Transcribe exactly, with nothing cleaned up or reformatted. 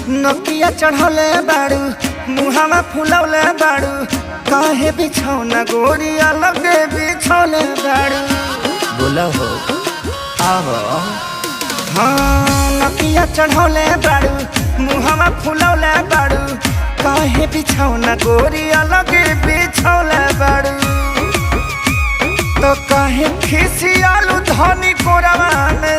नकिया चढ़ौले बाड़ू, मुहावा फुलौले बाड़ू, काहे बिछौना गोरी अलगे बिछौले बाड़ू? बोला हो, आवा। हाँ, नकिया चढ़ौले बाड़ू, मुहावा फुलौले बाड़ू, काहे बिछौना गोरी अलगे बिछौले बाड़ू? तो काहे खिसियालू धनी कोरवा में